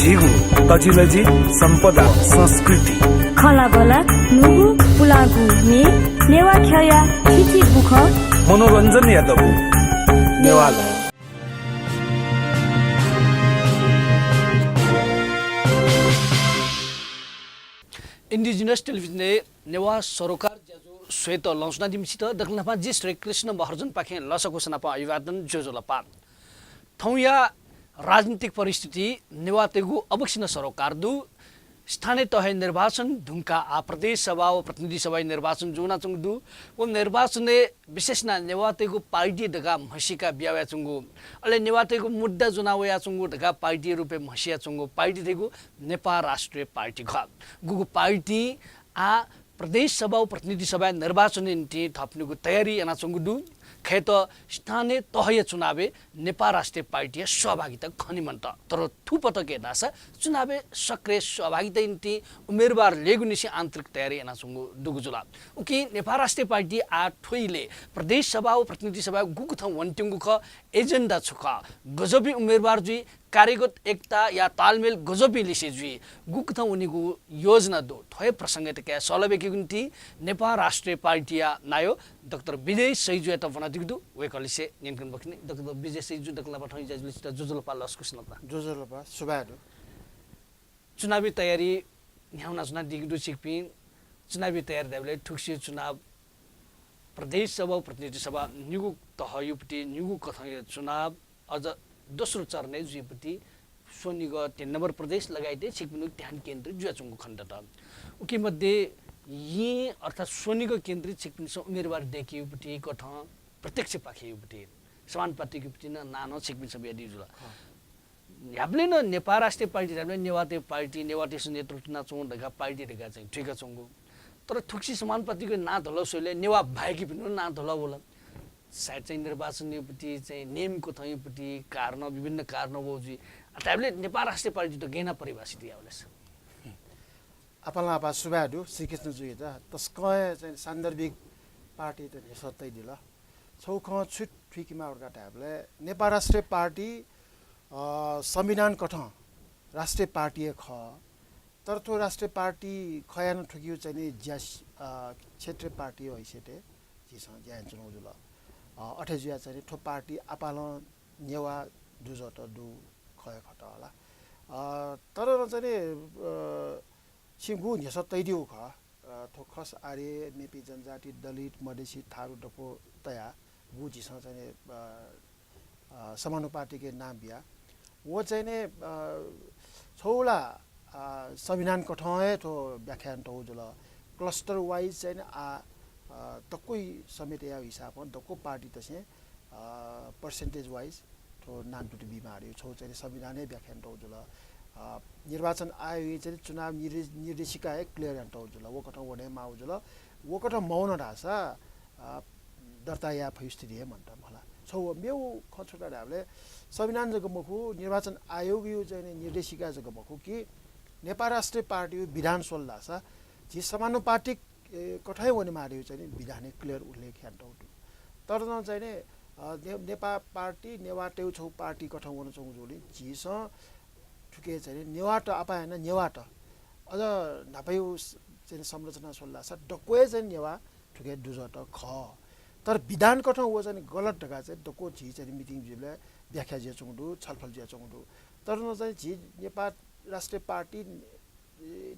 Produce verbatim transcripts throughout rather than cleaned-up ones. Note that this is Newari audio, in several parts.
झीगु तजिलजि, सम्पदा, संस्कृति। खँल्हाबल्हा, न्हूगु पुलांगु म्ये, नेवाः ख्यःया थीथी बुखँ। मनोरञ्जनया दबू। नेवाः। Indigenous Television-य् नेवाः सरोकार ज्याझ्वः स्वयेत लँ स्वनादीम्हसित दकलय् न्हापां जि श्रीकृष्ण महर्जनपाखें लसकुस नापं अभिवादन, ज्वजलपा। थौंया राजनीतिक परिस्थिति नेवाःतय्गु अवश्य नं सरोकार दु। स्थानीय तहया निर्वाचन धुंकाः आः प्रदेश सभा व प्रतिनिधि सभाया निर्वाचन जुयावनाच्वंगु दु। व निर्वाचनय् विशेष यानाः नेवाःतय्गु पार्टी धकाः म्हसीका बिया वयाच्वंगु, अले नेवाःतय्गु मुद्दा ज्वना वयाच्वंगु धकाः पार्टीया रूपय् म्हसियाच्वंगु पार्टी धइगु नेपाः राष्ट्रिय पार्टी खः। गुगु पार्टी आः प्रदेश सभा व प्रतिनिधि सभाया निर्वाचनया निंतिं थःपिनिगु तयारी यानाच्वंगु दु। खय्त स्थानीय तहया चुनावय् नेपाः राष्ट्रिय पार्टीया सहभागिता खने मन्त। तर थुपतक धाःसा चुनावय् सक्रिय सहभागिताया निंतिं उम्मेदवार ल्ययेगु निसें आन्तरिक तयारी यानाच्वंगु दुगु जुल। उकिं नेपाः राष्ट्रिय पार्टी आः थ्व इलय् प्रदेश सभा व प्रतिनिधि सभाय् गुकथं वनेत्यंगु खः, agenda छु खः, गजबि उम्मेदवार जुइ, कार्यगत एकता या तालमेल गजबि लिसे जुइ, गुकथं वनेगु योजना दु, थ्व हे प्रसंगयात कयाः सल्लाह ब्याकेगु निंतिं नेपाः राष्ट्रिय पार्टीया नायः डाक्टर विजय सैजुयात ब्वनादीगु दु। वय्कःलिसे न्यंकन बखनी। डाक्टर विजय सैजु, दकलय् न्हापां थौं ज्याझ्वलय् छितः ज्वजलपा, लसकुस नं। ज्वजलपा, सुभाय् दु। चुनावी तयारी न्ह्यानाच्वनादीगु दु छिकपिं। चुनावी तयारी धायेबलय् थुगुसी चुनाव प्रदेश सभा व प्रतिनिधि सभा निगू तहयापट्टि निगू कथंया चुनाव अझ दोस्रो चरणय् जुइपट्टि स्वनिगः तीन नम्बर प्रदेश लगायतय् छिकपिनिगु ध्यान केन्द्रित जुयाच्वंगु खनेदत। उकी मध्ये येँ अर्थात् स्वनिगः केन्द्रित छिकपिन्सं उम्मेदवार दय्केयुपट्टि कथं प्रत्यक्ष पाखेयुपट्टि समानुपातिकयुपट्टि नं नां नं छिकपिन्सं बियादीगु जुल। न्ह्याबलें नं नेपाः राष्ट्रिय पार्टी धाःबलय् नेवाःतय् पार्टी, नेवाःतय्सं नेतृत्व यानाच्वंगु धकाः पार्टी धकाः चाहिँ थुइकाच्वंगु। तर थुगुसी समानुपातिक नां धलः स्वइबलय् नेवाः बाहेकपिनिगु नां धलः वल। सायद चाहिँ निर्वाचनयुपट्टि चाहिँ नियम कथंयुपट्टि कारणं, विभिन्न कारणं वः जुइ। आ, धायेबलय् नेपाः राष्ट्रिय पार्टी त गय् यानाः परिभाषित याः वल स? आपालं आपाः सुभाय् दु, श्रीकृष्ण जुयात तसकं हे चाहिँ सान्दर्भिक पार्टीयात न्ह्यसः तयादिल। छगू खँ छु थुइकेमाः धकाः धायेबलय् नेपाः राष्ट्रिय पार्टी, अ, संविधान कथं राष्ट्रिय पार्टी हे खः। तर थ्व राष्ट्रिय पार्टी खयानं थुकियु चाहिँ नि ज्या, अ, क्षेत्रीय पार्टी हैसियतय् झीसं ज्या यानाच्वनागु जुल। अ, अथे जुयाः चाहिँ नि थ्व पार्टी आपालं नेवाः दुजःत दु खः हे खः त होला। अ, तर नं चाहिँ नि, अ, छिं गु न्ह्यसः तयादीगु खः। अ, थ्व खस, आर्य, मेपिं जनजाति, दलित, मधेसी, थारु दक्व तयाः गु झीसं चाहिँ नि, अ, अ, समानुपातिक नां बिया। व चाहिँ नि, अ, छगू ला, अ, संविधान कथं हे थ्व व्याख्या यानातःगु जुल। Cluster wise चाहिँ नि आ, अ, दक्व समेत याःगु हिसाबं दक्व पार्टीतय्सं अ, percentage wise थ्व नां दुत बीमाः धइगु छगू चाहिँ नि संविधानय् व्याख्या यानातःगु जुल। अ, निर्वाचन आयोगं चाहिँ नि चुनाव निर्दे-, निर्देशिका हे clear यानातःगु जुल। व कथं वने माःगु जुल। व कथं मवन धाःसा, अ, दर्ता याये फइगु स्थिति हे मन्त मला। छगू मेगु खँ छु धायेबलय् संविधान जक मखु, निर्वाचन आयोगयु चाहिँ नि निर्देशिका जक मखु कि नेपाः राष्ट्रिय पार्टीयु विधान स्वल धाःसा झी समानुपातिक ए, कथं वनेमाः धइगु चाहिँ नि विधानय् clear उल्लेख यानातःगु दु। तर नं चाहिँ नि, अ, ने-, नेपाः पार्टी, नेवाःतय्गु छगू पार्टी कथं वनाच्वंगु जूगुलिं झीसं थुके चाहिँ नि नेवाःत आपाः यानाः नेवाःत अझ न्हापायु स-, चाहिँ नि संरचना स्वल धाःसा दक्व हे चाहिँ नि नेवाः थुके दुजःत खः। तर विधान कथं व चाहिँ नि गलत धकाः चाहिँ दक्व झी चाहिँ नि meeting जुइबलय् व्याख्या जुयाच्वंगु दु, छलफल जुयाच्वंगु दु। तर नं चाहिँ झी नेपाः राष्ट्रिय पार्टी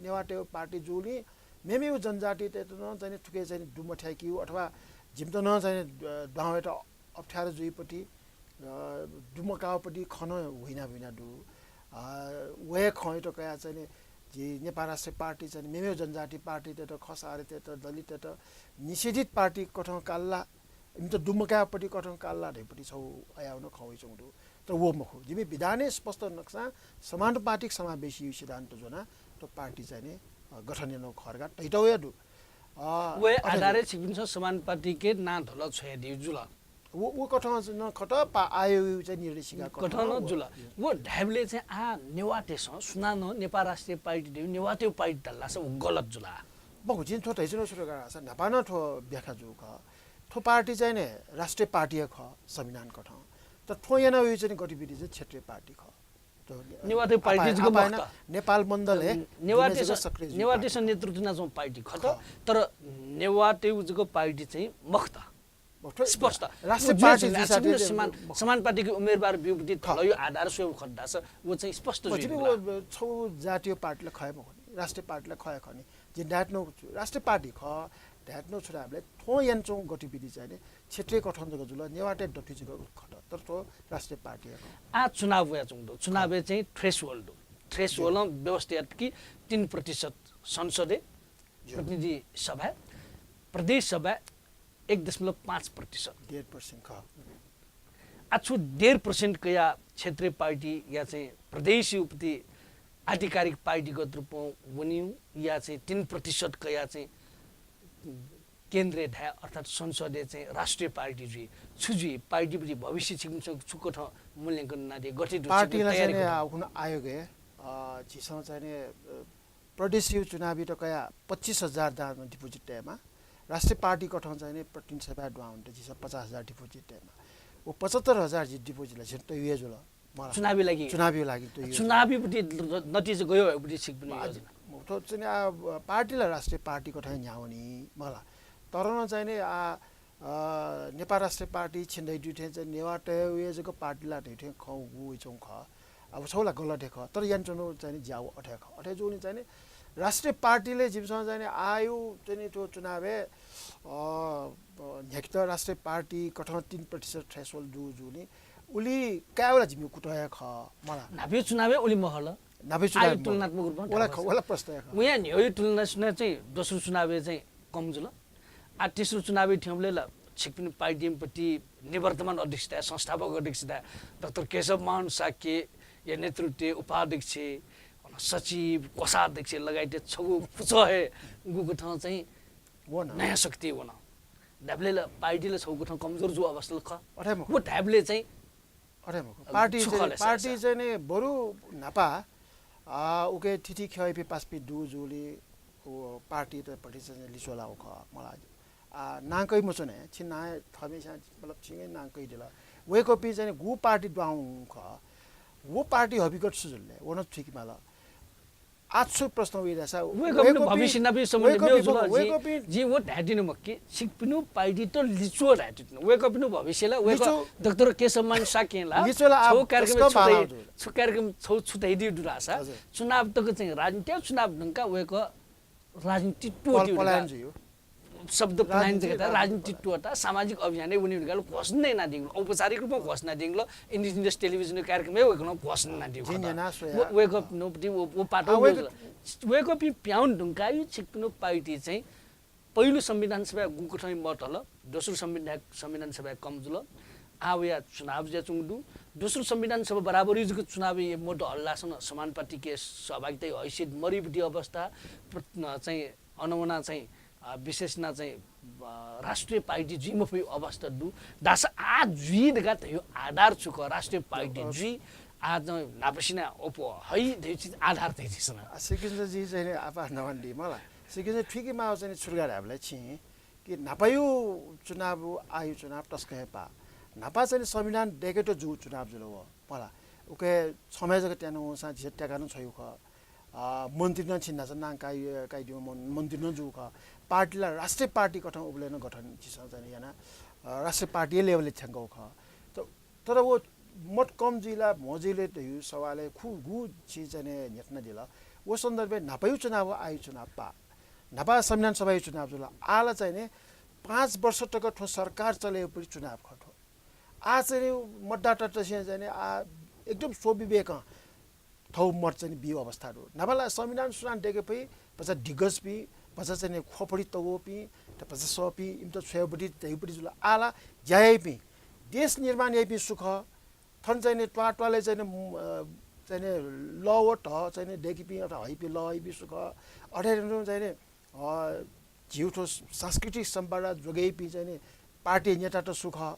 नेवाःतय्गु पार्टी जूगुलिं मेमेगु जनजातितय्त नं चाहिँ नि थुके चाहिँ नि दुमथ्याइकेगु अथवा जिमित नं चाहिँ नि, अ, दुहां वयेत अप्ठ्यारो जुइपट्टि, अ, दुमकाःपट्टि खँ नं हुइना हुइना दु। अ, व हे खँयात कयाः चाहिँ नि झी नेपाः राष्ट्रिय पार्टी चाहिँ नि मेमेगु जनजाति पार्टीतय्त, खस आर्यतय्त, दलिततय्त निषेधित पार्टी कथं काल ला, इमित दुमकाःपट्टि कथं काल ला धइपट्टि छगू अयाउ नं खँ वइच्वंगु दु। तर व मखु। जिमि विधानय् स्पष्ट नक्सां समानुपातिक समावेशीयु सिद्धान्त ज्वनाः थ्व पार्टी चाहिँ नि, अ, गठन यानागु खः धकाः धइतःगु हे दु। अ, व हे अथे आधारय् दु। छिकपिन्सं समानुपातिक नां धलः छ्वयादीगु जुल। व, व कथं नं खत, पा आयोगयु चाहिँ निर्देशिका कथं कथं नं व जुल। व धायेबलय् चाहिँ आः नेवाःतय्सं सुनानं नेपाः राष्ट्रिय पार्टी धइगु नेवाःतय्गु पार्टी धाल धाःसा व गलत जुल। मखु, जिं थ्व धयाच्वनागु छु धकाः धाःसा न्हापा नं थ्व व्याख्या जूगु खः। थ्व पार्टी चाहिँ नि राष्ट्रिय पार्टी हे खः संविधान कथं। तर थ्वं यानावइगु चाहिँ नि गतिविधि चाहिँ क्षेत्रीय पार्टी खः। नेवाःतय् पार्टी जक मखुत। नेपाल मण्डल हे नेवाःतय् नेवाःतय् नेतृत्व यानाच्वंगु पार्टी खः। तर नेवाःतय् जक पार्टी चाहिँ मखुत। स्पष्ट। राष्ट्रिय पार्टी जुइसा समान पार्टीको उम्मेदवार ब्यूगु धइगु आधार स्वयेगु खः धाःसा व चाहिँ स्पष्ट जुइ। छगू जातीय पार्टीला खः मखु नि, राष्ट्रिय पार्टीला खः खः नि। जिं धायेत्यनागु राष्ट्रिय पार्टी खः धायेत्यनागु छु धाःबलय् थ्वं यानाच्वंगु गतिविधि चाहिँ नि क्षेत्रीय कथं जक जुल, नेवाःतय् दथुइ जक खः, तर थ्व राष्ट्रिय पार्टी हे खः। आः चुनाव वयाच्वंगु दु। चुनावय् चाहिँ threshold दु। Threshold-ं व्यवस्था यात कि तीन प्रतिशत संसदय्, प्रतिनिधि सभाय्, प्रदेश सभाय् एक दशमलव पाँच प्रतिशत। डेढ प्रतिशत खः। आः छु डेढ प्रतिशत कयाः क्षेत्रीय पार्टी या चाहिँ प्रदेशया उपति आधिकारिक पार्टीगत रूपं वनीगु या चाहिँ तीन प्रतिशत कयाः चाहिँ केन्द्रय् धाये, अर्थात् संसदय् चाहिँ राष्ट्रिय पार्टी जुइ, छु जुइ, पार्टीपति भविष्य छिकपिन्सं छु कथं मूल्यांकन यानादी, गथे दु, पार्टीला चाहिँ नि, आ, हुन आयोगय्, अ, झीसं चाहिँ नि, अ, प्रदेशया चुनावीत कयाः पच्चिस हजार दां deposit तयेमाः। राष्ट्रिय पार्टी कथं चाहिँ नि प्रतिनिधि सभाय् दुहां वनेत झीसं पचास हजार deposit तयेमाः। व पचहत्तर हजार झी deposit ला झीसं तयागु हे जुल। मला। चुनावी लागि? चुनावी लागि तयागु हे जुल। चुनावीपति नतिजा गयो भएपति छिकपिनि योजना? थ्व चाहिँ नि, आ, पार्टीला राष्ट्रिय पार्टी कथं न्ह्यावनी मला। तर नं चाहिँ नि, आ, अ, नेपाल राष्ट्रिय पार्टी छिं धयादी थें चाहिँ नेवाःतय् जक पार्टीला धयादी थें खँ वयाच्वंगु खः। अब छगू ला गलत हे खः, तर यानाच्वनागु चाहिँ नि ज्या व अथे खः। अथे जूगुलिं चाहिँ नि राष्ट्रिय पार्टीले जिमिसं चाहिँ नि आःया चाहिँ नि थ्व चुनावय्, अ, अ, न्ह्याकेत राष्ट्रिय पार्टी कथं तीन प्रतिशत threshold दु जूगुलिं उलि कायेगु ला जिमिगु कुतः हे खः मला। न्हापाया चुनावय् उलि मखु ला। न्हापाया चुनावय् आःया मखु। तुलनात्मक रूपमा वला धाःसा। वला प्रश्न हे खः। वयां न्ह्यःया तुलनाय् चाहिँ दोस्रो चुनावय् चाहिँ कम जुल। आः तेस्रो चुनावय् थ्यंबलय् ला छिकपिनि पार्टीयापति निवर्तमान अध्यक्षताय्, संस्थापक अध्यक्षताय् डाक्टर केशवमान शाक्यया नेतृत्वय् उपाध्यक्ष, सचिव, कोषाध्यक्ष लगायत छगू पुचः हे गुकथं चाहिँ वन। नयाँ शक्ति वन। धायेबलय् ला पार्टी ला छगू कथं कमजोर जूगु अवस्था ला खः। अथे मखु। व धायेबलय् चाहिँ अथे मखु। पार्टी छु चाहिँ, खः ले पार्टी सायद? चाहिँ नि बरु न्हापा, आ, उके थीथी ख्यःयापिं पासापिं दु जूगुलिं व पार्टीयात भति चाहिँ लिच्वः लाःगु खः मला। आ, नां कयामच्वने, छिं नां थःम्हेस्यां, मतलब, छिं नां कयादिल। वय्कःपिं चाहिँ नि गु पार्टी दुहां वंगु खः, व पार्टी हबिगत छु जुल ले? व नं थुइके माल। आः छु प्रश्न वइ धाःसा वय्कःपिनि भविष्य नाप सम्बन्धी वय्कःपिं, मेगु जुल। वय्कःपिं जिं व धायेत्यनागु मखु कि छिकपिनि पार्टीयात लिच्वः धायेत्यनागु। वय्कःपिनि भविष्य ला वय्कः लिच्वः डाक्टर केशवमान शाक्यं ला लिच्वः ला छगू कार्यक्रम छु धयादी, छगू कार्यक्रम छगू छु धयादीगु दु धाःसा हजुर। चुनाव तक चाहिँ राजनीति, चुनाव धुंकाः वय्कः राजनीति त्वःतेगु पलायन जुइ। शब्द पलायन जक धाये, राजनीति त्वःता सामाजिक अभियानय् वनेगु धकाः घोषणा यानादीगु, औपचारिक रूपमा घोषणा यानादीगु, Indigenous Television-या कार्यक्रमय् वय्कलं घोषणा यानादीगु। व, वय्कःपिनि व, व पाटो आ, वय्कः वय्कःपिं प्याहां वने धुंकाः छिकपिनि पार्टी चाहिँ पहिलो संविधान सभाय् गुकथं मत हल, दोस्रो संविधान, संविधान सभाय् कम जुल। आः वया चुनाव जुयाच्वंगु दु। दोस्रो संविधान सभा बराबरया जक चुनावय् मत हल धाःसा नं समानुपातिक सहभागिताया हैसियत मरुइपति अवस्था, प्र-, चाहिँ अन वनाः चाहिँ, अ, विशेष यानाः चाहिँ, अ, राष्ट्रिय पार्टी जुइ मफइगु अवस्था दु धाःसा आः जुइ धकाः धयागु आधार छु खः? राष्ट्रिय पार्टी जुइ, आः चाहिँ न्हापा सिनाः अप्वः हइ धयागु चिज आधार चाहिँ झीसं। आ, सिकिन्स जि चाहिँ नि आपाः नवानादी मला। सिकिन्स थुइके माःगु चाहिँ नि छु धकाः धायेबलय् छिं कि न्हापाया चुनाव, आःया चुनाव तसकं हे पाः। न्हापा चाहिँ नि संविधान दय्केत जूगु चुनाव जुल व मला। उके छम्ह जक त्याना वंसां झीसं त्याका नं छ्वयागु खः। अ, मन्त्री नं छिं न्हाचः नां काइ-, काइदीम्ह मन-, मन्त्री नं जूगु खः। पार्टी ला राष्ट्रिय पार्टी कथं उबलय् नं गठन झीसं चाहिँ याना, अ, राष्ट्रिय पार्टी level-य् थ्यंकूगु खः। त-, तर व मत कम जुइ ला म्हो जुइ ले धयागु सवालय् खुगू झी चाहिँ नि न्ह्यथनादिल। व सन्दर्भय् न्हापाया चुनाव, आःया चुनाव पाः। न्हापा संविधान सभाया चुनाव जुल। आः ला चाहिँ नि पाँच वर्ष तक थ्व सरकार चलेगुपति चुनाव खः थ्व। आः चाहिँ नि मतदातातय्सं चाहिँ नि आः एकदम स्वविवेकं थःगु मत चाहिँ नि बीगु अवस्था दु। न्हापा ला संविधान सुनानं दय्के फइ, भचा दिग्गजपिं, भचा चाहिँ नि ख्वपरि तःगुपिं, भचा सःपिं, इमित छ्वयेगुपति, धयागुपति जुल। आः ला ज्या याइपिं, देश निर्माण याइपिं सु खः? थन चाहिँ नि त्वाःत्वालय् चाहिँ नि, अ, चाहिँ नि लः व धः चाहिँ नि दय्केपिं अथवा हइपिं लः हइपिं सु खः? अथे धुन चाहिँ नि अ, झीगु थ्व सांस्कृतिक सम्पदा जोगाइपिं चाहिँ नि पार्टी नेतात सु खः,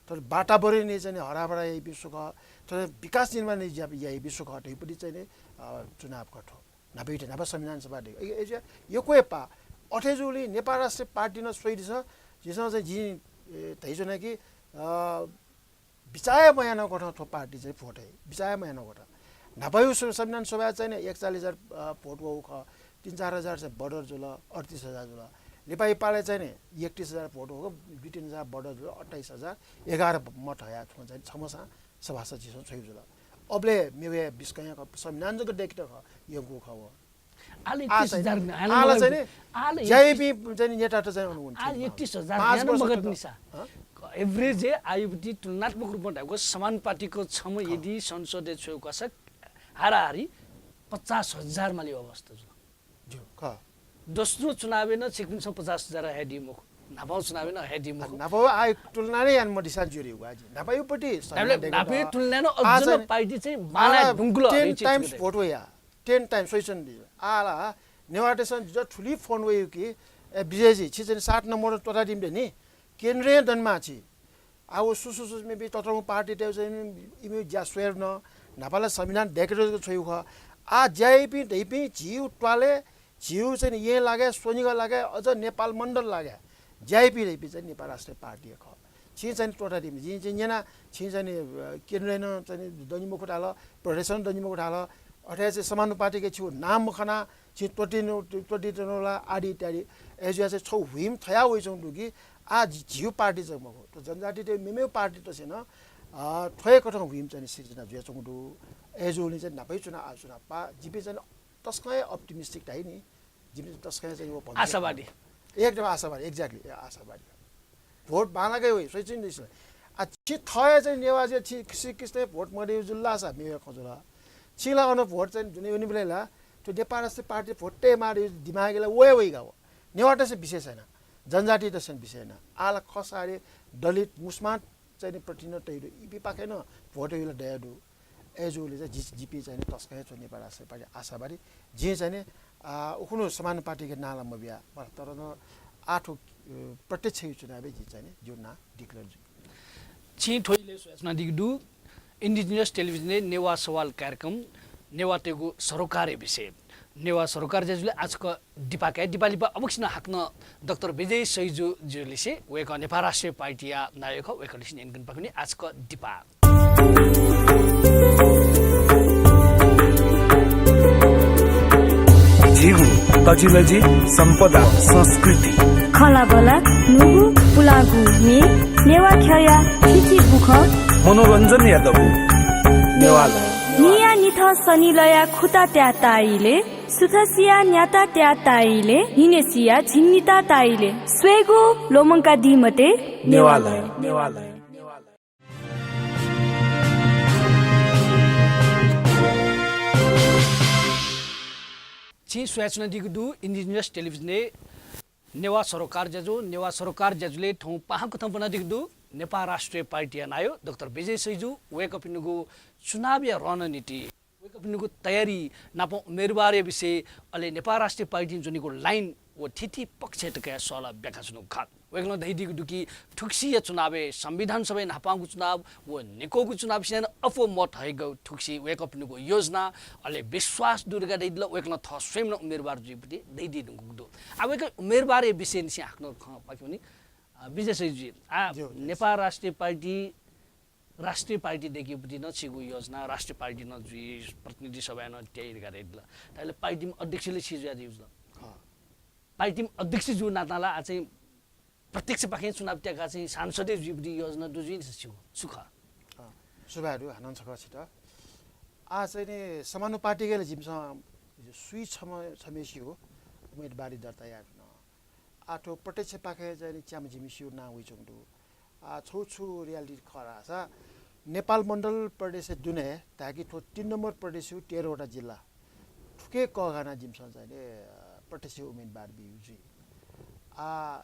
थ्व वातावरणय् चाहिँ नि हराभरा याइपिं सु खः, थ्व विकास निर्माणय् ज्या याइपिं सु खः धइगुपति चाहिँ नि, अ, चुनाव खः थ्व। न्हापाया, न्हापा संविधान सभा दय्के। ए, ए, यक्व हे पाः। अथे जूगुलिं नेपाल राष्ट्रिय पार्टी नं स्वयादिसँ, झीसं चाहिँ जिं, ए, धयाच्वना कि, अ, बिचाः हे मयानागु कथं थ्व पार्टी चाहिँ भोट हइ, बिचाः हे मयानागु कथं। न्हापायु सु- संविधान सभाय् चाहिँ नि एकचालिस हजार, अ, भोट वःगु खः, तीन चार हजार चाहिँ बढेर जुल, अड्तिस हजार जुल। नेपाःयु पालय् चाहिँ नि एकतिस हजार भोट वःगु दुई तीन हजार बढेर जुल, अट्ठाइस हजार एघार मत हयाः थ्व चाहिँ छम्हसां सभासद झीसं छ्वयु जुल। अबलय् मेगु बिस्कं या खः, संविधान जक दय्केत खः, यंकू खः व। आल आ एकतिस हजार चाहिँ, आल आल चाहिँ नि, आल एकतिस ज्याइपिं चाहिँ नि नेतात चाहिँ अन वंगु आल थिइँ। एकतिस हजार पाँच न्यानो वर्ष मगत तक। निसा। हँ? Average आयुपति तुलनात्मक रूपमा धायेगु समानुपातिक छम्ह हँ। यदि संसदय् छ्वयेगु खःसा हाराहारी पचास हजार माली अवस्था जुल। ज्यू, खः। दोस्रो चुनावय् नं छिकपिन्सं पचास हजार हयादी मखु। न्हापां चुनावय् नं हयादी मखु। न्हापां आयु तुलना नै यान मदिसान ज्यू रे उ आजि। न्हापायुपति ताबले संविधान दय्केत न्हापायु तुलना नं आ अझ चाहिँ नं पार्टी चाहिँ बांलाः आला दुंकुल ten हरे चिज times भोट वया। Ten times सोइसन दि। आला नेवाःतय्सं जुजुं थुलि फोन वयु कि, ए, विजयजी, छि चाहिँ सात नम्बर त्वःतादीम्ह नि, केन्द्रय् दनेमाः छि। आ, व सु सु सु मेबी ततःधंगु पार्टीतय् चाहिँ इमिगु ज्या स्वयेधुन, न्हापा ला संविधान दय्केत छ्वयु खः। आ, ज्याइपिं धइपिं झीगु त्वालय्, झीगु चाहिँ नि येँ लागाय्, स्वनिगः लागाय्, अझ नेपाल मण्डल लागाय् ज्याइपिं धइपिं चाहिँ नेपाल राष्ट्रिय पार्टी हे खः। छिं चाहिँ नि त्वःतादीम्ह, जिं चाहिँ न्यना, छिं चाहिँ नि, अ, केन्द्रय् नं चाहिँ नि दनि मखु धाल, प्रदेशं नं दनि मखु धाल, अथे चाहिँ समानुपातिक छिगु नाम मखना, छिं त्वःतिनु, त्वःतिनु ला आदि इत्यादि। अय्जुया चाहिँ छौ whim थया वइच्वंगु दु कि आ झि-, झिउ पार्टी चाहिँ मखु। त जनजातितय् मेमेउ पार्टी तसें नं, अ, थ्वय् कथं whim चाहिँ नि सिर्जना जुयाच्वंगु दु। अय्जूगुलिं चाहिँ न्हापायु चुनाव आ चुनाव पा, जिपिं चाहिँ तस्कं हे optimistic धाइ नि। जिपिं तस्कं हे चाहिँ व भविष्य आशावादी। एकदम आशावादी, exactly, ए, आशावादी। भोट बांलाक हे वइ, सोइचिन दिसिल। आ, छि थः हे चाहिँ नेवाः जुया छि श्रीकृष्ण हे भोट मदयु जुल ला सा मेगु खँ जुल। छि ला अन भोट चाहिँ जुन वनिबलय् ला, त्यो नेपाल राष्ट्रिय पार्टी भोट तये मारे दिमाग ला वये वइगा व। नेवाःतय्सं विषय छैन, जनजातितय्सं विषय न। आ ला खस आरे दलित, मुसलमान चाहिँ नि प्रतिनिधित्व तइ दु, इपिपाखें नं भोट वइला दया दु। अय्जूगुलिं चाहिँ जि-, जिपिं चाहिँ नि तस्कं हे च्वं नेपाल राष्ट्रिय पार्टी आशावादी। जिं चाहिँ नि, आ, उखुन्हु समानुपातिक नां ला मबिया, मला तर नं आः थ्व, अ, प्रत्यक्ष चुनावय् जिं चाहिँ नि जिउ नां declare जुइ। छिं थ्व इलय् स्वयाच्वनादीगु दु, Indigenous Television-य् नेवाः सवाल कार्यक्रम, नेवाःतय्गु सरोकारया विषय। नेवाः सरोकार ज्याझ्वलय् आःचक दिपा काये, दिपा लिपा अवश्य नं हाकनं डाक्टर विजय सैजु ज्यू लिसे, वय्कः नेपाल राष्ट्रिय पार्टीया नायः खः, वय्कः लिसे न्यनेकने पाखें वने आःचक दिपा। झीगु तजिलजि सम्पदा संस्कृति। खँल्हाबल्हा न्हूगु पुलांगु म्ये, नेवाः ख्यःया थीथी बुखँ। मनोरञ्जनया दबू नेवालय। न्हिया निथं सनिलया खुता त्याताइले, सुथसिया न्याता त्याताइले, न्हिनेसिया झिंनिता ताइले। स्वयेगु ल्वःमंकादी मते। नेवालय, नेवालय, नेवालय। छिं स्वयाच्वनादीगु दु Indigenous Television-य् नेवाः सरोकार ज्याझ्वः, नेवाः सरोकार ज्याझ्वलय् थौं पाहां कथं ब्वनादीगु दु नेपाल राष्ट्रिय पार्टीया नायः डाक्टर विजय सैजु, वय्कःपिनिगु चुनावया रणनीति, वय्कःपिनिगु तयारी नाप उम्मेदवारया विषय, अले नेपाल राष्ट्रिय पार्टीं ज्वनीगु line व थीथी पक्षय् तकया सःला ब्याकाच्वनागु खः। वय्कलं धयादीगु दु कि थुगुसिया चुनावय् संविधान सभाय् न्हापांगु चुनाव व निक्वःगु चुनावसिनं अप्वः मत हयेगु थुगुसी वय्कःपिनिगु योजना, अले विश्वास दु धकाः धयादिल। वय्कलं थः स्वयं नं उम्मेदवार जुइपति धयादी धुंकूगु दु। आ, वय्कः उम्मेदवारया विषय निसें हाकनं खँ पाखे वनी। अ, विजय सैजुजी, आ, ज्यू, ज्यू। नेपाल राष्ट्रिय पार्टी, राष्ट्रिय पार्टी दय्केपति नं छिगु योजना, राष्ट्रिय पार्टी नं जुइ, प्रतिनिधि सभाय् नं त्याइ धकाः धयादिल। ताले पार्टीम्ह अध्यक्षले छि जुयादीगु जुल। हँ। पार्टीम्ह अध्यक्ष जूगु नातां ला आ चाहिँ प्रत्यक्षपाखें चुनाव त्याकाः चाहिँ सांसदै जुइपति योजना दु जुइ नि छिगु, छु खः? अँ, सुभाय् दु, हानं छकः छितः। आ चाहिँ नि समानुपातिकय् ला जिमिसं सुइ छम्ह, छम्हेसिगु उम्मेदवारी दर्ता याये धुन। आ थ्व प्रत्यक्षपाखें चाहिँ नि च्याम्ह झिम्हेसिगु नां वइच्वंगु दु। आ, छगू छु reality खः धाःसा नेपाल मण्डल प्रदेशय् दुने धाय्‌कि थ्व तीन नम्बर प्रदेशय् तेह्र वटा जिल्ला थुके कःघानाः जिमिसं चाहिँ नि, अ, प्रत्यक्ष उम्मेदवार बीगु जुइ। आ,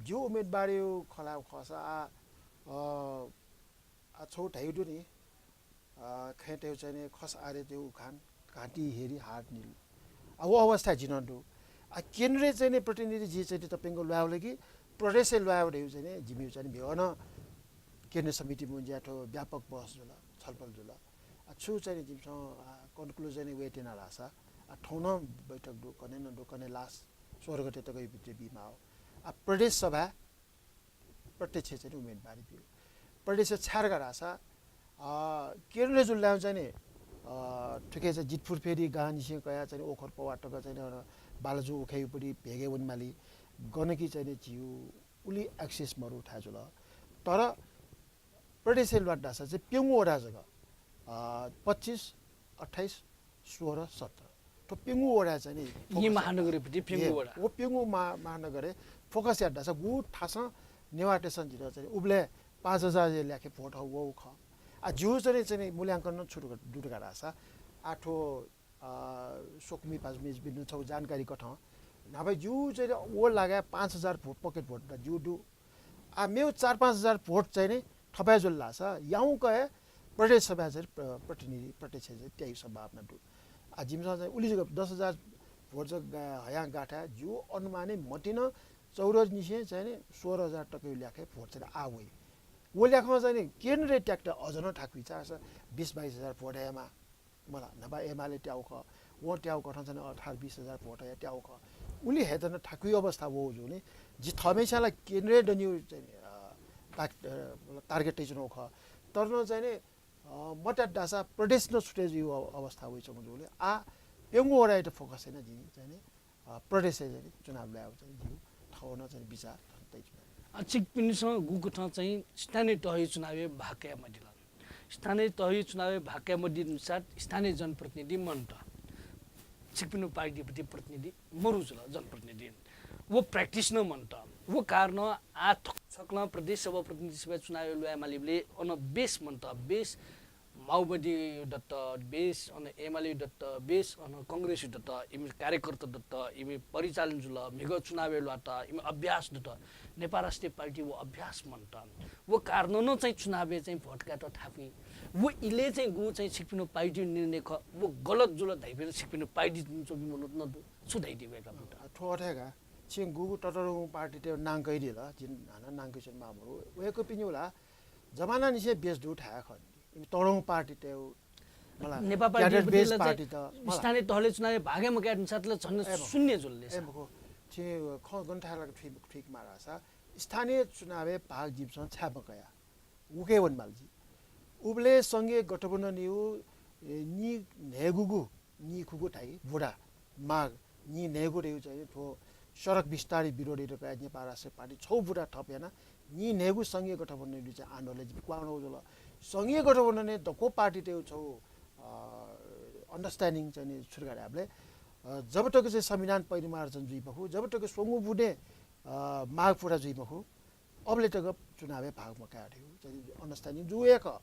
जिगु उम्मेदवारीया खँ ल्हायेगु खःसा, आ, अ, आ, छगू धयागु दु नि, अ, खँय्‌तय् चाहिँ नि खस आरेतय् उखान, घाँटी हेरी हात निल। आ, व अवस्था जिनं दु। आ, केन्द्रय् चाहिँ नि प्रतिनिधि जि चाहिँ नि तप्यंक ल्वायेबलय् कि प्रदेशय् ल्वायेबलय् चाहिँ नि जिमिगु चाहिँ नि भेवनं केन्द्रीय समिति मुंज्या थ्व व्यापक बहस जुल, छलफल जुल। आ, छु चाहिँ नि जिमिसं, आ, conclusion वये त्यना धाःसा, आ, थौं नं बैठक दु, कन्हय् नं दु, कन्हय् last सोह्र गते तक भित्र बीमाः। आ, प्रदेश सभा प्रत्यक्ष चाहिँ नि उम्मेदवारी ब्यू। प्रदेश छाय् धकाः धाःसा, अ, केन्द्रीय जुल चाहिँ नि अ, थुके चाहिँ जितपुर फेरि गांनिसें कयाः चाहिँ ओखर पवार तक चाहिँ बालाजु उखेयुपट्टि भेगे वनेमाली गनकी चाहिँ झिउ उलि एक्सेस मरु थाय् जुल। तर प्रदेशय् ल्वात धाःसा चाहिँ प्यंगू वडा जक, अ, पच्चिस, अट्ठाइस, सोह्र, सत्र, थ्व प्यंगू वडा चाहिँ नि focus यात। महानगरपट्टि प्यंगू वडा। व प्यंगू महा-, महानगरय् focus यात धाःसा गु थासं नेवाःतय्सं जितः चाहिँ उबलय् पाँच हजार ल्याखे भोट हौ वउ खः। आ, जिउ चाहिँ, चाहिँ मूल्यांकन छु दु धकाः धाःसा, आ, थ्व, अ, स्वकुमि पाजु मेजुपिन्त छगू जानकारी कथं न्हापा जिउ चाहिँ व लागाय् पाँच हजार भोट, pocket भोट ला जिउ दु। आ, मेउ चार पाँच हजार भोट चाहिँ नि थपाय् जुल धाःसा याउँक हे प्रदेश सभाय् चाहिँ प्र-, प्रतिनिधि प्रत्यक्ष चाहिँ त्याइ सम्भावना दु। आ, जिमिसं चाहिँ उलि जक दस हजार भोट जक गा-, हयां गाथाय् जिउ अनुमानय् मतिनं चौध निसें चाहिँ नि सोह्र हजार तकयु ल्याखे भोट चाहिँ आ वइ। व ल्याखं चाहिँ नि केन्द्रय् त्याकत अझ नं थाकुइ, चार सय बिस बाइस हजार भोट हयामा। मला, न्हापा एमाले त्याउ खः, वं त्याउ कथं चाहिँ अठार बिस हजार भोट हया त्याउ खः। उलि हे नं थाकुइ अवस्था वउ जूनि। जि थःम्हेस्यां ला केन्द्रय् दनिउ चाहिँ, अ, ताक-, अ, target तयाच्वनाउ खः। तर नं चाहिँ नि, अ, मत्यात धाःसा प्रदेश नं छुटे जुइउ अवस्था वइच्वंगु जूनि। आ, प्यंगू वडायात focus याना जिं चाहिँ नि, अ, प्रदेशय् चाहिँ नि चुनाव ल्वायेउ चाहिँ जिउ थौं नं चाहिँ नि विचार तयाच्वना। अ, छिकपिनिसं गुकथं चाहिँ स्थानीय तहयु चुनावय् भाग कयामदिल। स्थानीय तहयु चुनावय् भाग कयामदी अनुसार स्थानीय जनप्रतिनिधि मन्त। छिकपिनु पार्टीपट्टि प्रतिनिधि मरु जुल जनप्रतिनिधि। व practice नं मन्त। व कारण आ थक-, छकलं प्रदेश सभा प्रतिनिधि सभा चुनावय् ल्वायेमालीबलय् अन base मन्त, base माओवादीयु दत base, अन एमालेयु दत base, अन कांग्रेसयु दत, इमि कार्यकर्ता दत, इमि परिचालन जुल, म्हिगः चुनावय् ल्वात, इमि अभ्यास दत। नेपाल राष्ट्रिय पार्टी व अभ्यास मन्त। व कारणं नं चाहिँ चुनावय् चाहिँ भोट कायेत थाकुइ। व इलय् चाहिँ गु चाहिँ छिकपिनु पार्टीयु निर्णय खः, व गलत जुल धाइपिं छिकपिनु पार्टी च्वंपिं मनूत नं दु। छु धाइदी वय्कःपिन्त? अ, थ्व अथे का। छिं गुगु ततःधंगु पार्टीतय् नां कयादिल, जिं हानं नां कयाच्वने माः मरु। वय्कःपिनिउ ला जमानानिसें base दु थाय् खः नि। इमि तःधंगु पार्टीतय् मला, नेपाल पार्टी cadre base ला चाहिँ पार्टी त, मला। स्थानीय तहले चुनावय् भागय् मकाये धुंसात ला झन ए, मखु। शून्य जुल ले ए, सा। मखु। थि खँ गन थाय् लाक थुइ, थुइक मारासा, स्थानीय चुनावय् भाग जिमिसं छाय् मकया। उके वनेमाल जि। उबलय् संघीय गठबन्धनयु, ए, नीन्हय्गुगु, नीखुगु धाइ, बुँदा, माग, नीन्हय्गु धयु चाहिँ थ्व सडक विस्तारयु विरोध यात कयाः नेपाल राष्ट्रिय पार्टी छौ बुँदा थप याना, नीन्हय्गु संघीय गठबन्धनयु चाहिँ आन्दोलन जि क्वांगु जुल। संघीय गठबन्धनय् दक्व पार्टीतयु छौ, अ, understanding चाहिँ नि छु धकाः धायेबलय्, अ, जब तक चाहिँ संविधान परिमार्जन जुइ मखु, जब तक स्वंगू बुँदे, अ, माग पुरा जुइ मखु, अबलय् तक चुनावय् भाग मकाये धयु चाहिँ understanding जू हे खः।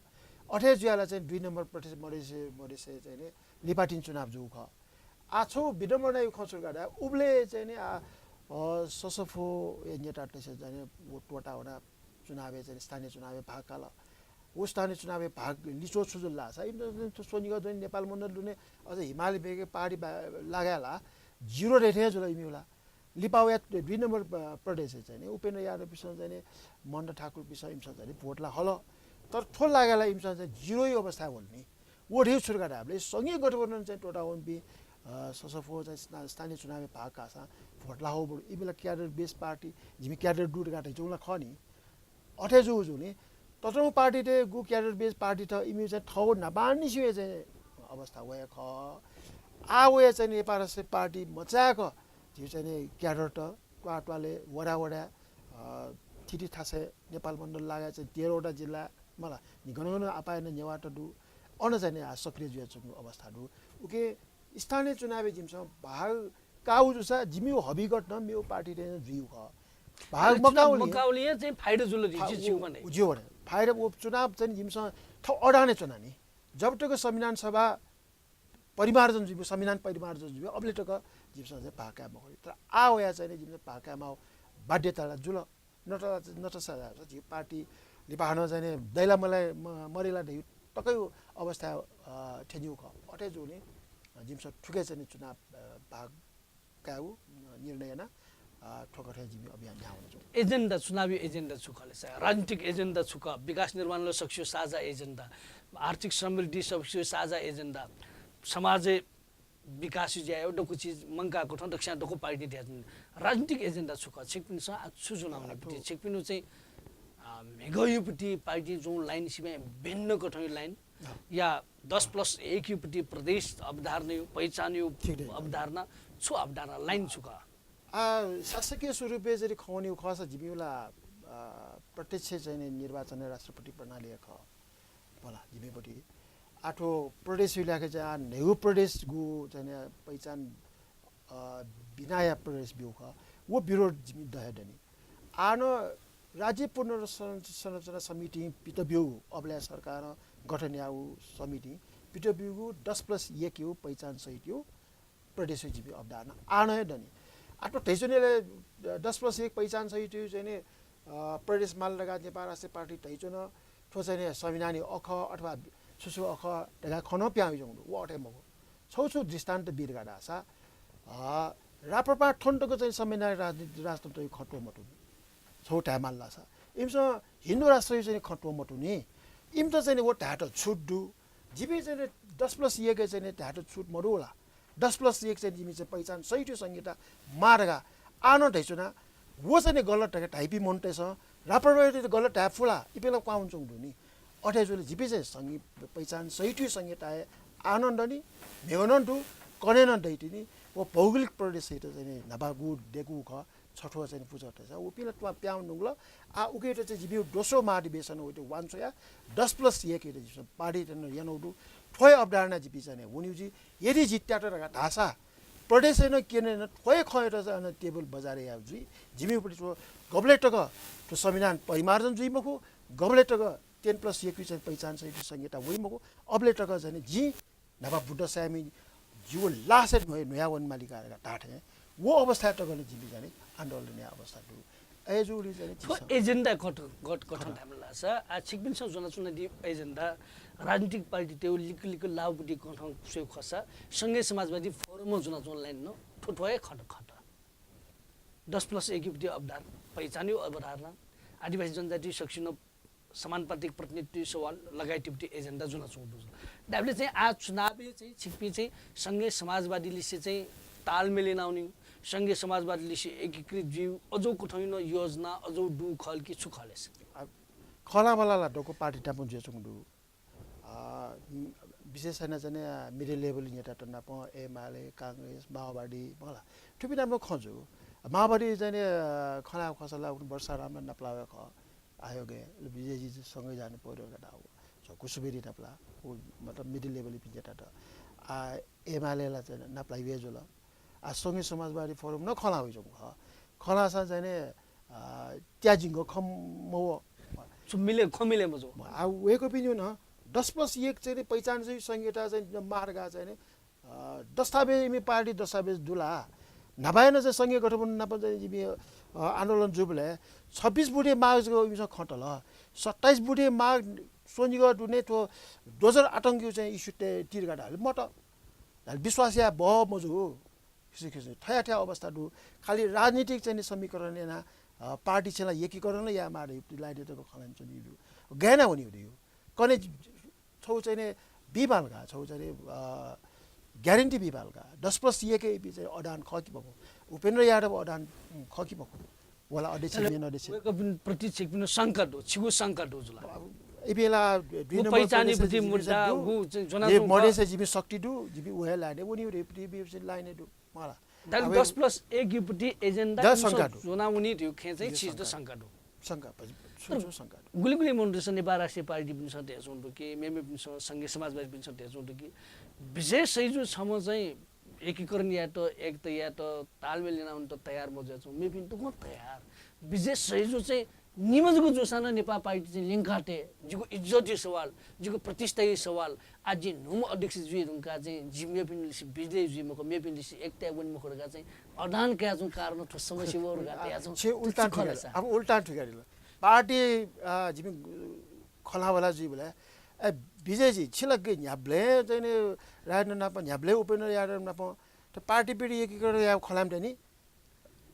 अथे जुयाः ला चाहिँ दुई नम्बर प्रदेश मधेस, मधेस चाहिँ नि लिपातिनि चुनाव जू खः। आ छौ विडम्बनायु खँ छु धकाः धाये, उबलय् चाहिँ नि आ, अ, ससफोया नेतातय्सं चाहिँ नि व त्वःता वना चुनावय् चाहिँ नि स्थानीय चुनावय् भाग काल। व स्थानीय चुनावय् भाग लिच्वः छु जुल धाःसा, इमित स्वनिगः चाहिँ नेपाल मण्डल दुने अझ हिमाली भेगे पार्टी बा-, लागाय् ला zero rate हे जुल इमिउ ला। लिपाया दुई नम्बर प-, प्रदेशय् चाहिँ नि उपेन्द्र यादवपिसं चाहिँ नि मण्डल ठाकुरपिसं इमिसं चाहिँ नि भोट ला हल। तर थ्व लागाय् ला इमिसं चाहिँ zero यु अवस्थाय् वल नि। व धयु छु धकाः धायेबलय् संघीय गठबन्धन चाहिँ त्वःता वंपिं, अ, ससफो चाहिँ स्था-, स्थानीय चुनावय् भाग काःसां भोट ला हौ बरु। इमि ला cadre base पार्टी, जिमि cadre दु धकाः धयाच्वंगु ला खः नि। अथे जू जूनि, ततःधंगु पार्टीतय्गु cadre base पार्टी त इमि चाहिँ थौ न्हापांनिसें चाहिँ अवस्था वया खः। आ वया चाहिँ नेपाल राष्ट्रिय पार्टी मचाय्क झी चाहिँ नि cadre त त्वाः त्वालय् वडा वडा, अ, थीथी थासय् नेपाल मण्डल लागाय् चाहिँ तेह्र वटा जिल्ला मला नि गन गन आपाय् नं नेवाःत दु। अन चाहिँ नि आ सक्रिय जुयाच्वंगु अवस्था दु। उके स्थानीय चुनावय् जिमिसं भाग काउ जूसा जिमिउ हबिगत नं मेउ पार्टीतय् नं जुइउ खः। भाग अले चुनाव मकाउलिं मकाउलिं चाहिँ फाइदा जुल धइ फा-, जि छिउ उ-, भने। उ ज्यू भने। फाइदा उ चुनाव चाहिँ जिमिसं थौ अडाने च्वना नि। जब तक संविधान सभा परिमार्जन जुइबु, संविधान परिमार्जन जुइबु, अबले तक जिमिसं चाहिँ भाग काये मखु। तर आ वया चाहिँ नि जिमिसं भाग काये माउ बाध्यता ला जुल। नत, नत सा-, झी पार्टी लिपा हानं चाहिँ नि दैला मलाइ, म-, मरेला धयु तकयु अवस्था, अ, थ्यनिउ खः। अथे जूनि, अ, जिमिसं थुके चाहिँ नि चुनाव, अ, भाग कायु, अ, निर्णय याना, अ, थ्व कथं जिमि अभियान न्ह्यावना च्वं। एजेन्डा, चुनावी एजेन्डा छु खः ले सा? राजनीतिक एजेन्डा छु खः? विकास निर्माण ल सक्सियो साझा एजेन्डा, आर्थिक समृद्धि सक्सियो साझा एजेन्डा, समाजे विकास ज्यायो दक्व चिज मंका कथं दक्स्यां दक्व पार्टी ध्यान। राजनीतिक एजेन्डा छु खः? छिकपिनिसं आ छु जुनाउने आ, पिति? थ्व छिकपिनु चाहिँ, आ, अ, म्हिगःयुपट्टि पार्टी जुं लाइन सिबें भिन्न कथंयु लाइन या दस प्लस एकयुपट्टि प्रदेश अवधारणायु, पहिचानयु अवधारणा छु अवधारणा लाइन छु खः? आ, शासकीय स्वरूपय् जदि खँ वनेगु खःसा जिमिगु ला, अ, प्रत्यक्ष चाहिँ नि निर्वाचन राष्ट्रपति प्रणाली हे खः। मला, जिमिपट्टि। आ, थ्व प्रदेशयु ल्याखय् चाहिँ आ, न्हय्गू प्रदेशगु चाहिँ नि पहिचान, अ, बिनाया प्रदेश ब्यू खः। व विरोध जिमि दहे दनि। आ, न राज्य पुनर्संरचना समितिं पित ब्यूगु, अबलय् सरकारं गठन याःगु समितिं पित ब्यूगु दस प्लस एकयु पहिचान सहितयु प्रदेशयु जिमि अवधारणा आः नं हे दनि। आ, थ्व धैच्वनेलय् दस प्लस एक पहिचान सहितयु चाहिँ नि, अ, प्रदेश माल धकाः नेपाल राष्ट्रिय पार्टी धैच्वन, थ्व चाहिँ नि संविधानयु अखः अथवा छु छु अखः धकाः खँ नं पिहां वइच्वंगु दु। व अथे मखु। छौ छु दृष्टान्त बी धकाः धाःसा, अ, राप्रपां थन तक चाहिँ संविधानयु राजनीति राजतन्त्रयु खँ त्वःमतुनि। छौ धायेमाल धाःसा। इमिसं हिन्दू राष्ट्रयु चाहिँ नि खँ त्वःमतुनि। इमित चाहिँ नि व धायेत छुट दु। जिमि चाहिँ नि दस प्लस एकय् चाहिँ नि धायेत छुट मदु ला। दस प्लस एक चाहिँ जिमि चाहिँ पहिचान सहितयु संहिता माः धकाः आः नं धैच्वना। व चाहिँ नि गलत धकाः धाइपिं मनूतय्सं राप्रपायात गलत धाये फु ला, इपिं ला क्वहां वनाच्वंगु दु नि। अथे जुल जिपिं चाहिँ संघि-, पहिचान सहितयु संहिता हे आः नं दनि, म्हिगः नं दु, कन्हय् नं दइतिनि। व भौगोलिक प्रदेश सहित चाहिँ नि न्हापा गु दय्कूगु खः। छथ्वः चाहिँ नि पुचः तय्सा, उपिं ला त्वां पिहां वनागु ला। आ, उकियात चाहिँ जिपिं दोस्रो महाधिवेशन वइतु वांछ्वया दस प्लस एकयात जिमिसं पारित यानागु दु। थ्व हे अवधारणा जिपिं चाहिँ नि वनेगु जुइ। यदि जित्यात धकाः धाःसा प्रदेशय् नं केन्द्रय् नं थ्व हे खँयात चाहिँ अन टेबल बजारय् यायेगु जुइ। जिमिपट्टि थ्व गबलय् तक थ्व संविधान परिमार्जन जुइ मखु, गबलय् तक टेन प्लस एकयु चाहिँ पहिचान सहितयु संहिता वइ मखु, अबलय् तक चाहिँ नि जिं न्हापा बुद्ध सायमि जिगु लासय् न्ह्वया, न्ह्वया वनेमालि का धकाः धाःथें व अवस्थाय् तक नं जिमि चाहिँ नि आन्दोलन याये अवस्था दु। अय् जूगुलिं चाहिँ नि थ्व झीसं एजेन्डा गठ-, गठ-, गठन खः। धायेमाल धाःसा, आ, छिकपिन्सं ज्वनाच्वनादी एजेन्डा राजनीतिक पार्टीतय् लिक्क लिक्क लाःगुपट्टि गठन स्वयेगु खःसा, संघीय समाजवादी फोरमं ज्वनाच्वंगु लाइन नं थ्व थ्व हे खः खः। दस प्लस एकयुपट्टि अवधार-, पहिचानयु अवधारणा, आदिवासी जनजाति सकसिनं समानुपातिक प्रतिनिधित्वयु सवाल लगायतयुपट्टि एजेन्डा ज्वनाच्वंगु दु। धायेबलय् चाहिँ आ चुनावय् चाहिँ छिकपिं चाहिँ संघीय समाजवादीलिसे चाहिँ तालमेल यानावनीगु, संघीय समाजवादीलिसे एकीकृत जुइगु अजौ कथंयु नं योजना अजौ दु खः कि छु खः ले सर? आ, खँल्हाबल्हा ला दक्व पार्टी नाप जुयाच्वंगु दु। अ, विशेष यानाः चाहिँ नि, अ, middle level नेतात नाप, एमाले, कांग्रेस, माओवादी, मला। थुपिं नाप नं खँ जू। माओवादी चाहिँ नि, अ, खँल्हायेगु खःसा ला उखुन्हु वर्षाराम नापलाः वया खः। आयोगय्, विजयजी सँगै जाने पौडेल का दाउ। झक्कु सुवेदी नापलाः। उ मतलब middle level पिं नेतात। आ, एमाले ला चाहिँ नापलाः वये जुल। आ, संघीय समाजवादी फोरम नं खँल्हाः वइच्वंगु खः। खँल्हाःसां चाहिँ नि, अ, त्याजिंक खँ मवः। छु मिले, खँ मिले मजू। आ, वय्कःपिनिगु नं दस प्लस एक चाहिँ नि पहिचानयु संहिता चाहिँ माः धकाः चाहिँ नि, अ, दस्तावेज, इमि पार्टी दस्तावेज दु ला। न्हापा याना चाहिँ संघीय गठबन्धन नाप चाहिँ जिमि, अ, आन्दोलन जूबलय् छब्बिस बुँदे माग जक इमिसं खँ तल। सत्ताइस बुँदे माग स्वनिगः दुने थ्व दोजर आतंकयु चाहिँ issue तये ति धकाः धाल मत। धाल विश्वास याये बहः मजू। खिसि खिसि थया थया अवस्था दु। खालि राजनीतिक चाहिँ नि समीकरण याना, अ, पार्टी छेँ ला एकीकरण ला याये माः धइगु लाइनय् तक खँ ल्हानाच्वनीगु दु। गय् याना वनीगु दु। कन्हय् छौ चाहिँ नि बीमाल का, छौ चाहिँ नि, अ, guarantee बीमाल का। दस प्लस एकय् इपिं चाहिँ अडान खः कि मखु, उपेन्द्र यादव अडान खः कि मखु, वला अध्यक्ष, मेन अध्यक्ष। वय्कःपिं प्रति छिकपिनिगु शंका दु, छिगु शंका दु जुल। अब इपिं ला दुई नम्बर पहिचानयु प्रदेश प्रति जिमि मुद्दा, दु। उ चाहिँ ज्वना ए, मधेसय् जिमि शक्ति दु, जिमि उ हे लाइनय् वनीगु दु, लाइनय् दु। मला। दाल अब दस प्लस एकयुपट्टि एजेन्डा द इमिसं शंका दु। ज्वनावनी धइगु खँय् चाहिँ छित शंका दु। शंका, छु, छु शंका दु। गुलि गुलि मनूतय्सं नेपाल राष्ट्रिय पार्टीपिन्सं धयाच्वंगु दु कि, मेमेपिन्सं संघीय समाजवादीपिन्सं धयाच्वंगु दु कि, विजय सैजु छम्ह चाहिँ एकीकरण यायेत, एकता यायेत, तालमेल यानावनेत तयार मजुयाच्वंगु, मेपिं दक्वं तयार। विजय सैजु चाहिँ निम्ह जक जूसां नं नेपाल पार्टी चाहिँ ल्यंका तये, जिगु इज्जतयु सवाल, जिगु प्रतिष्ठायु सवाल। आः जिं न्हूम्ह अध्यक्ष जुइ धुंकाः चाहिँ जि मेपिनिलिसे विजय जुइ मखु, मेपिनिलिसे एकताय् वने मखु धकाः चाहिँ अडान कयाच्वंगु कारण थ्व समस्या वः धकाः धयाच्वंगु। छेँ उल्टा थुइकादिल। अब उल्टा थुइकादिल। पार्टी, अ, जिमि खँल्हाबल्हा जुइबलय्, ए, विजयजी, छि ला गे न्ह्याबलें चाहिँ नि राजेन्द्र नाप, न्ह्याबलें उपेन्द्र यादव नाप, त पार्टी पिर्त एकीकरण यायेगु खँ ल्हायेमाः नि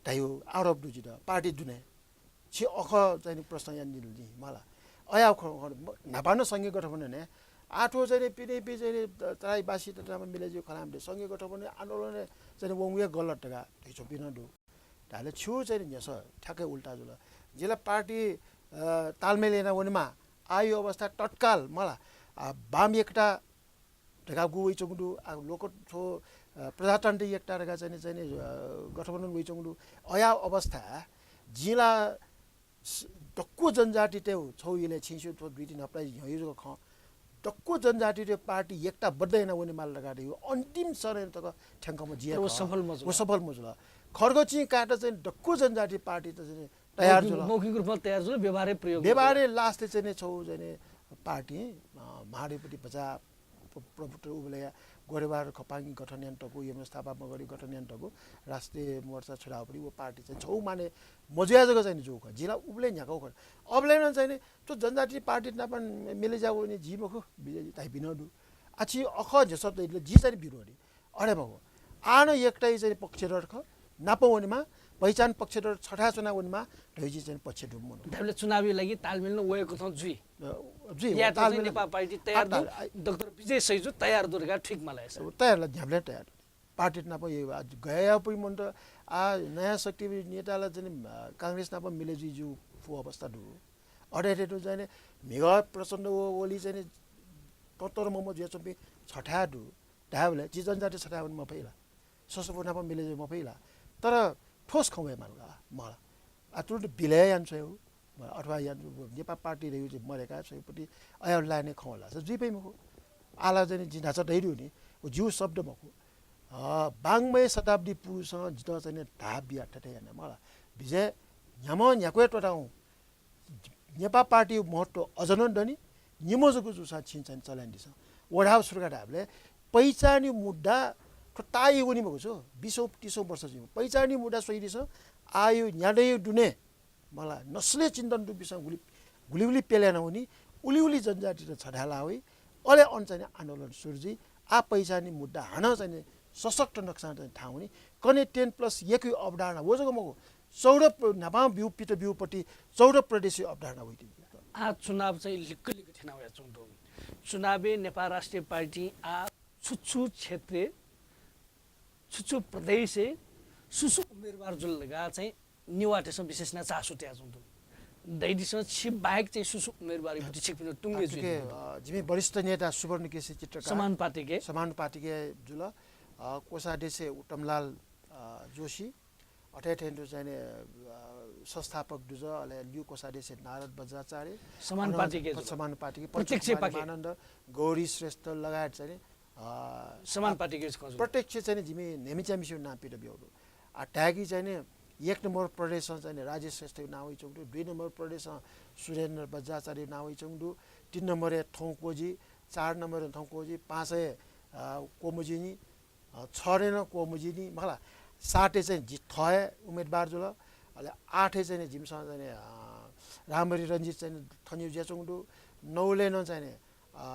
धइगु आरोप दु जितः, पार्टी दुने। छि अखः चाहिँ नि प्रश्न यानादिल नि मला। अया खँ, खँ, न्हापा नं संघीय गठबन्धन हे। आः थ्व चाहिँ नि पिने पि चाहिँ नि तराईवासी ततामा मिले जिउ खलाम दे। संघीय गठबन्धन आन्दोलन चाहिँ नि वंगु हे गलत धकाः धइछ्वपिं नं दु। धाले छु चाहिँ नि न्ह्यसः ठ्याक्कै उल्टा जुल। जिला पार्टी, अ, तालमेल याना वनेमा। आयो अवस्था तत्काल मला, आ, वाम एकता धकाः गु वइच्वंगु दु, आ, लोक थ्व, अ, प्रजातन्त्र एकता धकाः चाहिँ नि, चाहिँ नि, अ, गठबन्धन वइच्वंगु दु। अया अवस्था जिं ला स-, दक्व जनजातितय् छौ इलय् छिंस्यू थ्व दुई तीन हप्ता ह्यंयु जक खँ। दक्व जनजातितय् पार्टी एकताबद्ध याना वनेमाल धकाः धइगु अन्तिम चरण तक थ्यंकम्ह जिया तर व खः। सफल मजुल। व सफल मजुल। खड्ग चिं कायेत चाहिँ दक्व जनजाति पार्टी त चाहिँ तयार मौखिक, जुल। मौखिक रूपमा तयार जुल, व्यवहारय् प्रयोग व्यवहारय् last-य् चाहिँ नि छौ चाहिँ नि पार्टी, अ, महाधिपति भचा प्र-, प्रभुत्व उबलय् गोरेवार खपांगी गठन यानातःगु, यमुना स्थापा मगरी गठन यानातःगु राष्ट्रिय मोर्चा छुडावपट्टि व पार्टी चाहिँ छौ माने मजुया जक चाहिँ नि जूगु खः। जिं ला उबलय् न्ह्याकागु खः। अबलय् नं चाहिँ नि थ्व जनजाति पार्टी नाप मिले ज्या वने जी मखु, बिजे धाइपिं नं दु। आछि अखः झेसः तइदिल, जि चाहिँ नि विरोधी। अरे बाबु, आः नं एकताइ चाहिँ नि पक्षधर खः, नाप वनेमा, पहिचान पक्षधर छथाय् च्वना वनेमा, धइजि चाहिँ नि पक्ष दुम्ह मनू। धाबले चुनावी लागि तालमेल न वय् कथं जुइ। अ, जुइ, या त चाहिँ तालमेल नेपाल पार्टी तयार आ, दु, ताल-, आ, डाक्टर विजय सैजु तयार दु धकाः ठीक मला है सर। तयार ला, न्ह्याबलें तयार दु। पार्टी नाप ये, आ, गया यापरि मन त, आ, नयाँ शक्ति नेता ला चाहिँ नि, आ, कांग्रेस नाप मिले जुइ जु फु अवस्था दु। अथे अथे दु चाहिँ नि, म्हिगः प्रचण्ड व ओली चाहिँ नि, ततर मम जुयाच्वंपिं छथाय् दु। धायेबलय् जि जनजाति छथाय् वने मफइ ला? ससफू नाप मिले जुइ मफइ ला? तर ठोस खँ वये माल का, मला। आ, तुरुन्त बिलय् याना छ्वयेगु, अथवा याना, नेपाल पार्टी धइगु चाहिँ मदय्का छ्वयेगुपट्टि अया लाइनय् खँ वल ला, जुइ फइ मखु। आः ला चाहिँ नि जिं न्हाचः धइदु नि, व जिगु शब्द मखु। अ, वाङ्मय शताब्दी पुरुषं जितः चाहिँ नि धाः बिया थथे याना, मला। विजय, न्ह्याम्ह न्ह्याक्वय् त्वःताहुँ। नेपाल पार्टीया महत्व अझ नं दनि, निम्ह जक जूसां छिं चाहिँ चलाय् यानादिसँ। व धाःगु छु धकाः धाःबलय् पहिचानया मुद्दा थ्व ताःया वनी मखु छु, बिसौं तिसौं वर्ष जुइमा। पहिचानया मुद्दा स्वयादिसँ, आःया न्यादँया दुने, मला, नस्लय् चिन्तन दुपिन्सं गुलि, गुलि गुलि प्यले याना वनी, उलि उलि जनजातित छथाय् लाः वइ, अले अन चाहिँ नि आन्दोलन सुरु जुइ। आः पहिचानया मुद्दा हानं चाहिँ नि सशक्त नक्सां चाहिँ थाहां वनी। कन्हय् ten plus एकया अवधारणा व जक मखु, चौध प्र-, न्हापां ब्यू, पित ब्यूपट्टि चौध प्रदेशया अवधारणा वइतिनि। आः चुनाव चाहिँ लिक्क लिक्क थ्यना वयाच्वंगु दु। चुनावय् नेपाल राष्ट्रिय पार्टिं आः छु छु क्षेत्रय्, छु छु प्रदेशय् सु सु उम्मेदवार जुल धकाः चाहिँ नेवाःतय्सं विशेष यानाः चासो तयाच्वंगु दु। धयादिसँ, छि बाहेक चाहिँ सु सु उम्मेदवारयापट्टि छिकपिन्त तुंगय् जुइ? अ, जिमि वरिष्ठ नेता सुवर्ण केसी चित्रकार समानुपातिकय्। समानुपातिकय् जुल। अ, कोषाध्यक्ष उत्तमलाल, अ, जोशी, अथे थें तुं चाहिँ नि, अ, संस्थापक दुजः, अले ल्यू कोषाध्यक्ष नारद बज्राचार्य, समानुपातिकय् अन-, जुल। समानुपातिकय् प्रत्यक्ष प्रत्यक्ष पाखे। मानन्द, गौरी श्रेष्ठ लगायत चाहिँ नि, अ, समानुपातिकय् खँ जुल। प्रत्यक्ष चाहिँ नि जिमि न्हय्म्हस्यां मिसिगु नां पित ब्यूगु दु। आ, धाय्की चाहिँ नि एक नम्बर प्रदेशं चाहिँ नि राजेश श्रेष्ठया नां वइच्वंगु दु, दुई नम्बर प्रदेशं सुरेन्द्र बज्राचार्यया नां वइच्वंगु दु, तीन नम्बरय् थौं क्वजि, चार नम्बरय् थौं क्वजि, पाँचय्, अ, क्वमजिनी, अ, छय् नं क्वमजिनी, मखु ला, सातय् चाहिँ जि थः हे उम्मेदवार जुल। अले आठय् चाहिँ नि जिमिसं चाहिँ नि, अ, रामबहादुर रञ्जित चाहिँ नि थनिया जुयाच्वंगु दु। नौलय् नं चाहिँ नि, अ,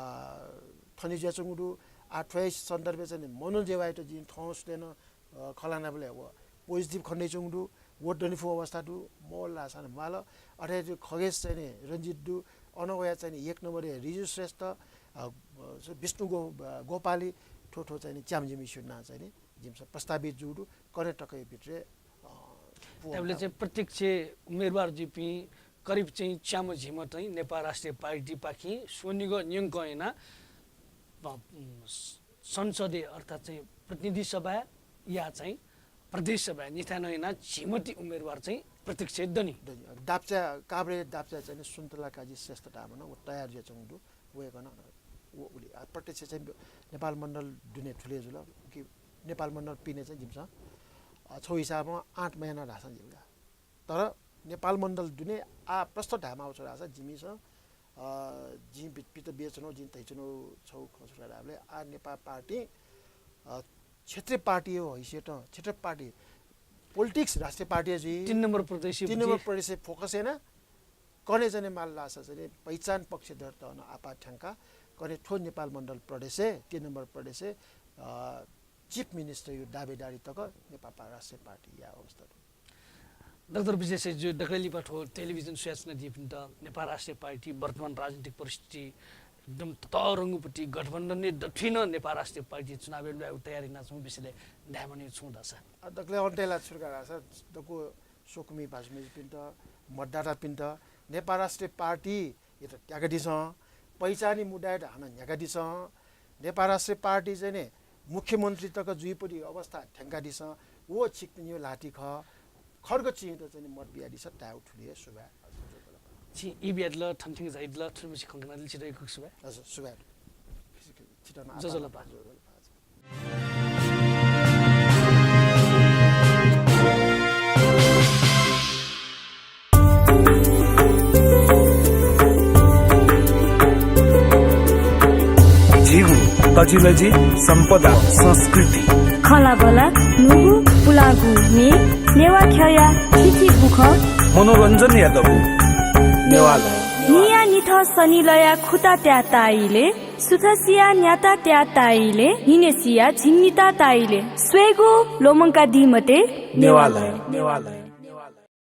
थनिया जुयाच्वंगु दु। आः थ्व हे सन्दर्भय् चाहिँ नि मनोज नेवाःयात जिं थौं सुथय् नं, अ, खँ ल्हानाबलय् व positive खँ दयाच्वंगु दु। व दनिफु अवस्था दु, मवल धाःसा नं म्वाल। अथे हे खगेश चाहिँ नि रञ्जित दु, अन वया चाहिँ नि एक नम्बरय् रिजु श्रेष्ठ, अ, विष्णु गो-, अ, गोपाली, थ्व थ्व चाहिँ नि च्याम्ह जिमिसिगु नां चाहिँ नि जिमिसं प्रस्तावित जूगु दु, कन्हय् तकया भित्रय्, अ, पु धायेबलय् चाहिँ प्रत्यक्ष उम्मेदवार जुइपिं करिब चाहिँ च्याम्ह झिम्ह चाहिँ नेपाल राष्ट्रिय पार्टीपाखें स्वनिगः न्यंकं यानाः, अ, संसदय् अर्थात् चाहिँ प्रतिनिधि सभाय् या चाहिँ प्रदेश सभाय् निथाय् नं यानाः झिम्ह ति उम्मेदवार चाहिँ प्रत्यक्ष दनि। दनि। दाप्चा, काभ्रे दाप्चा चाहिँ नि सुन्तला काजी श्रेष्ठ धाःम्ह नं व तयार जुयाच्वंगु दु। वय्कलं व उलि, आ, प्रत्यक्ष चाहिँ नेपाल मण्डल दुने थुलि जुल कि नेपाल मण्डल पिने चाहिँ जिमिसं, अ, छौ हिसाबं आठ महिना धाःसां जिल का। तर नेपाल मण्डल दुने आः प्रष्ट धायेमाःगु छु धाःसा जिमिसं, अ, जिं बि-, पित ब्यूच्वनागु, जिं धयाच्वनागु छौ खँ छु धाःबलय् आः नेपाल पार्टी, अ, क्षेत्रीय पार्टीया हैसियतं, क्षेत्रीय पार्टी, politics राष्ट्रिय पार्टी जुइ। तीन नम्बर प्रदेश तीन नम्बर प्रदेशय् focus याना कन्हय् चाहिँ नि माल धाःसा चाहिँ नि पहिचान पक्षधरत नं आपाः थ्यंका कन्हय् थ्व नेपाल मण्डल प्रदेशय्, तीन नम्बर प्रदेशय्, अ, Chief Minister या दावेदारी तक नेपाल राष्ट्रिय पार्टी याये अवस्था दु। डाक्टर विजय सैजु, दकलय् लिपा थ्व television स्वयाच्वनादीपिन्त नेपाल राष्ट्रिय पार्टी वर्तमान राजनीतिक परिस्थिति एकदम ततःधंगुपट्टि गठबन्धनय् दथुइ नं नेपाल राष्ट्रिय पार्टी चुनावय् ल्वायेगु तयारी यानाच्वंगु विषयलय् धायेमाःगु छु धाःसा? अ, दकलय् अन्त्यय् ला छु धकाः धाःसा दक्व स्वकुमि भाजु मय्जुपिन्त, मतदातापिन्त नेपाल राष्ट्रिय पार्टीयात त्याकादिसँ, पहिचानी मुद्दायात हानं न्ह्याकादिसँ, नेपाल राष्ट्रिय पार्टी चाहिँ नि मुख्यमन्त्री तक जुइपति अवस्था थ्यंकादिसँ, व छिकपिनिगु ल्हातिइ खः। खड्ग चिहानयात चाहिँ नि मत बियादिसँ, ताये थुलि हे। सुभाय्। छिं ई बियादिल, थन थ्यंक झायादिल, थुलिमछि खँ कनादिल, छितः यक्व यक्व सुभाय्। हजुर, सुभाय्। छितः नं ज्वजलपा। ज्वजलपा। झीगु तजिलजि सम्पदा संस्कृति। खँल्हाबल्हा न्हूगु पुलांगु म्ये, नेवाः ख्यःया थीथी बुखँ। मनोरञ्जनया दबू नेवालय। न्हियान्हिथं सनिलया खुता त्याः ताः इलय्, सुथसिया न्याता त्याः ताः इलय्, न्हिनय्सिया झिंनिता ताः इलय् स्वयेगु ल्वःमंकादी मते। नेवालय, नेवालय।